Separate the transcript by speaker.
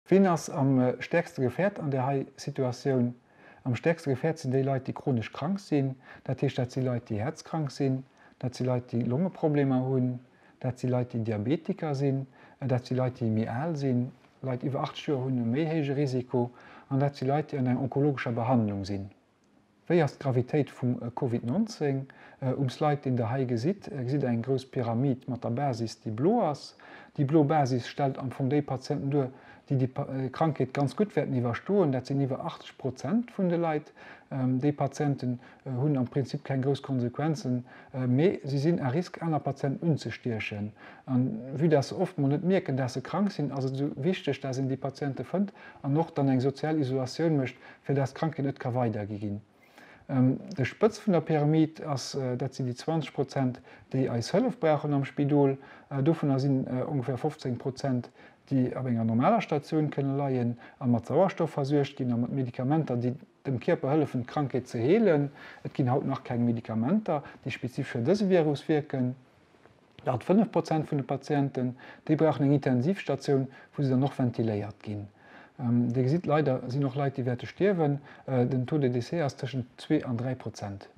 Speaker 1: Ween ass am stäerkste gefäert an där hei Situatioun? Am stäerkste gefäert sinn déi Leit, déi chronesch krank sinn. Dat heescht, dat si Leit, déi häerzkrank sinn, dat si Leit, déi Longeproblemer hunn, dat si Leit, déi Diabetiker sinn, dat si Leit, déi méi al sinn, Leit iwwer 80 Joer hunn e méi héije Risiko, an dat si Leit, déi an enger onkologescher Behandlung sinn. Wéi ass d'Gravitéit vum Covid 19? Um Slide, deen der hei gesitt, gesitt der eng grouss Pyramid mat der Basis, déi blo ass. Déi blo Basis stellt am Fong déi Patienten duer, déi déi Krankheet ganz gutt wäerten iwwerstoen. Dat sinn iwwer 80 Prozent vun de Leit. Déi Patienten hunn am Prinzip keng grouss Konsequenzen, mee si sinn à risque, aner Patienten unzestiechen. An vue dass se oft mol net mierken, dass se krank sinn, ass et esou wichteg, dass een déi Patiente fënnt an och dann eng sozial Isolatioun mécht, fir dass d'Krankheet net ka weidergi ginn. De Spëtz vun der Pyramid ass, dat sinn déi 20 Prozent, déi eis Hëllef brauchen am Spidol. Dovunner sinn ongeféier 15 Prozent, déi op enger normaler Statioun kënne leien a mat Sauerstoff versuergt ginn a mat Medikamenter, déi dem Kierper hëllefen, d'Krankheet ze heelen. Et ginn haut nach keng Medikamenter, déi spezifesch fir dëse Virus wierken. Dat 5 Prozent vun de Patienten, déi brauchen eng Intensivstatioun, wou se dann och ventiléiert ginn. Dir gesitt, leider sinn och Leit, déi wäerte stierwen. Den Taux de décès ass tëschent 2 an 3 Prozent.